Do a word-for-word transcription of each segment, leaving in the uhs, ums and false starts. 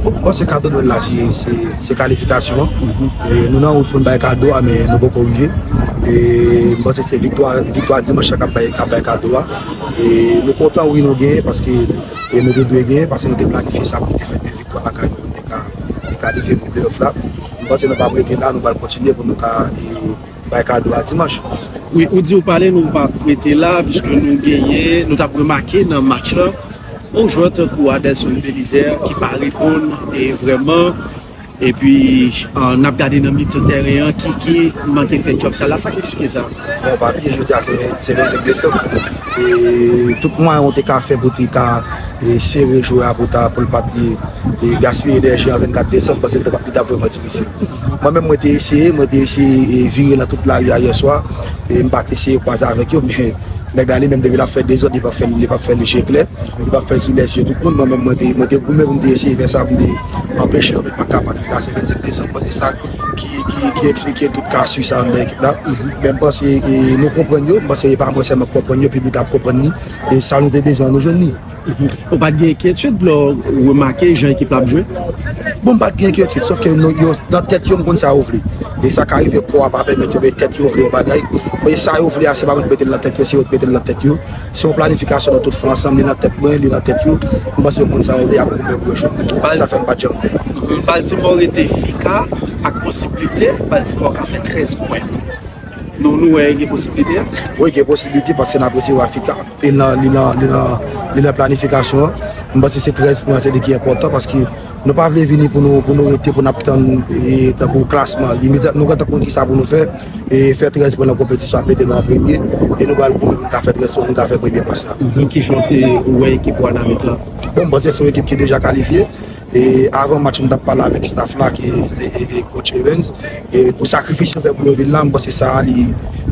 Bon, se kado Nwèl la, se, se, se kalifikasyon an. E, nou nan wout pou n bay kado a, men nou poko rive. E, m panse se viktwa, viktwa dimanch la k ap bay, k ap bay kado a. E, nou kontan, wi, nou genyen, paske, e, nou te dwe genyen, paske nou te planifye sa pou n te fèt de viktwa lakay nou, pou n te ka, te kalifye pou play-off la. M panse nou p ap rete la, nou pral kontinye pou nou ka, e, bay kado a dimanch. Wi, ou di ou pale, nou p ap rete la, piske nou genyen, nou t ap remake nan match la, yon jwè tankou Adelson Belizaire ki pa reponn, e vrèman, epi, ah, n ap gade nan mitan tèren an, Kiki manke fè djòb sa la, sa k eksplike sa? Bon, pa bliye, jodi a se, se vennsenk desanm. E tout mwayen ou te ka fè pou te ka, e, sere jwè a pou ta, pou l pa te, e, gaspiye enèji an vennkat desanm, paske li t ap, li t ap vrèman difisil. Mwen menm, mwen te eseye, mwen te eseye, e, vire nan tout lari a yè swa, e m pa t eseye kwaze avèk yo, men nèg la li menm depi l ap fè dezòd, li p ap fè, li p ap fè l je klè, li p ap fè l sou lèzye tout moun. Mwen menm, mwen te, mwen te goumen pou m te eseye fè sa, pou m te anpeche yo, men m pa kapab. Jodi a se vennsenk desanm, se sa ki, ki, ki eksplike tout ka swi sa anndan ekip la. Men m panse, e, nou konprann yo, m panse e pa mwen sèlman k konprann yo, piblik la ap konprann li, e sa nou te bezwen an, nou jwenn li. Ou pa t gen enkyetid lè w remake jan ekip la ap jwe? Bon, m pa t gen enkyetid, sòf ke nou, yo, nan tèt yo, m konn sa yo vle. E sa ka rive, kò a pa pèmèt yo, men tèt yo vle yon bagay. Men sa yo vle a, se pa mwen ki mete l nan tèt yo, se yo ki mete l nan tèt yo. Se yon planifikasyon nou tout fè ansanm, li nan tèt mwen, li nan tèt yo. M panse yo konn sa yo vle, y ap goumen pou yo jwenn li. Sa fè m pa t janm pè. Baltimore rete fika ak posiblite Baltimore ka fè trèz pwen. Nou, nou wè gen posiblite a? Wi, gen posiblite paske n ap resevwa fika. E nan, li nan, li nan, li nan planifikasyon an. M panse se trèz pwen an, se li ki enpòtan paske nou pa vle vini pou nou, pou nou rete, pou n ap tann, e, tankou klasman. Imedyat, nou gentan konn kisa pou nou fè. E fè trèz pwen nan konpetisyon ap mete nou an premye. E nou pral goumen pou n ka fè trèz pwen, pou n ka fè premye plas la. Mhm. Kijan w te wè ekip Wanament lan? Bon, m panse se yon ekip ki deja kalifye. E avan match, m t ap pale avèk staff la, ki se, e, e, coach Evans. E pou sakrifis yo fè pou yo vin la, m panse sa a, li,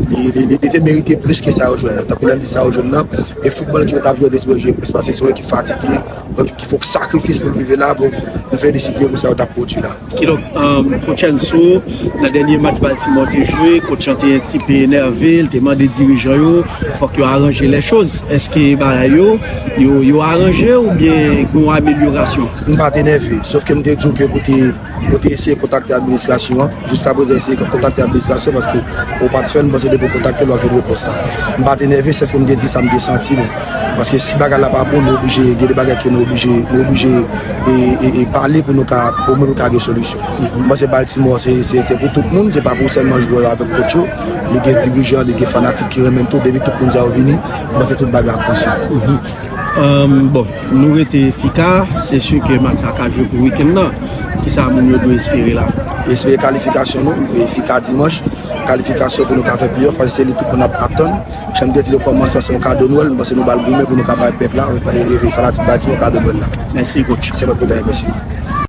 li, li, li, li te merite plis ke sa yo jwenn nan. Tankou lè m di sa yo jwenn nan, e foutbòl ke yo t ap jwe, yo te sipoze jwe plis, paske se yon ekip fatige, yon ekip ki fè sakrifis pou l rive la. Bon, m felisite yo pou sa yo t ap pwodui la. Kidonk, um, coach Anso, nan dènye match Baltimore te jwe, coach lan te enpe enève, l te mande dirijan yo, fòk yo aranje lè choz. Èske bagay yo, yo, yo aranje oubyen gen yon amelyorasyon? M pa t enève, sòf ke m te di w ke pou te, pou te eseye kontakte administrasyon an. Jiska prezan, eseye kontakte administrasyon paske ou pa t fè l, m panse depi w kontakte l, w ap jwenn repons la. M pa t enève, sèske m te di sa m te santi, men paske si bagay la pa bon, nou oblije, gen de bagay ke nou oblije, nou oblije e, e, e pale pou nou ka, omwen pou ka gen solisyon. M panse Baltimore, se, se, se pou tout moun, se pa pou sèlman jwè yo avèk coach yo. Li gen dirijan, li gen fanatik ki renmen l tou, depi tout moun sa yo vini, m panse tout bagay ap posib. Um, bon, nou rete fika, se si ke match la ka jwe pou wikenn nan. Kisa moun yo dwe espere la? Espere kalifikasyon nou, e fika dimanch, kalifikasyon pou nou ka fè play-off, paske se li tout moun ap, ap tann. Jan m te di l okòmansman, se yon kado Nwèl, m panse nou pral goumen pou nou ka bay pèp la, e, e, e fanatik Baltimore kado Nwèl la. Mèsi, coach. Se mwen pou dèyè, mèsi.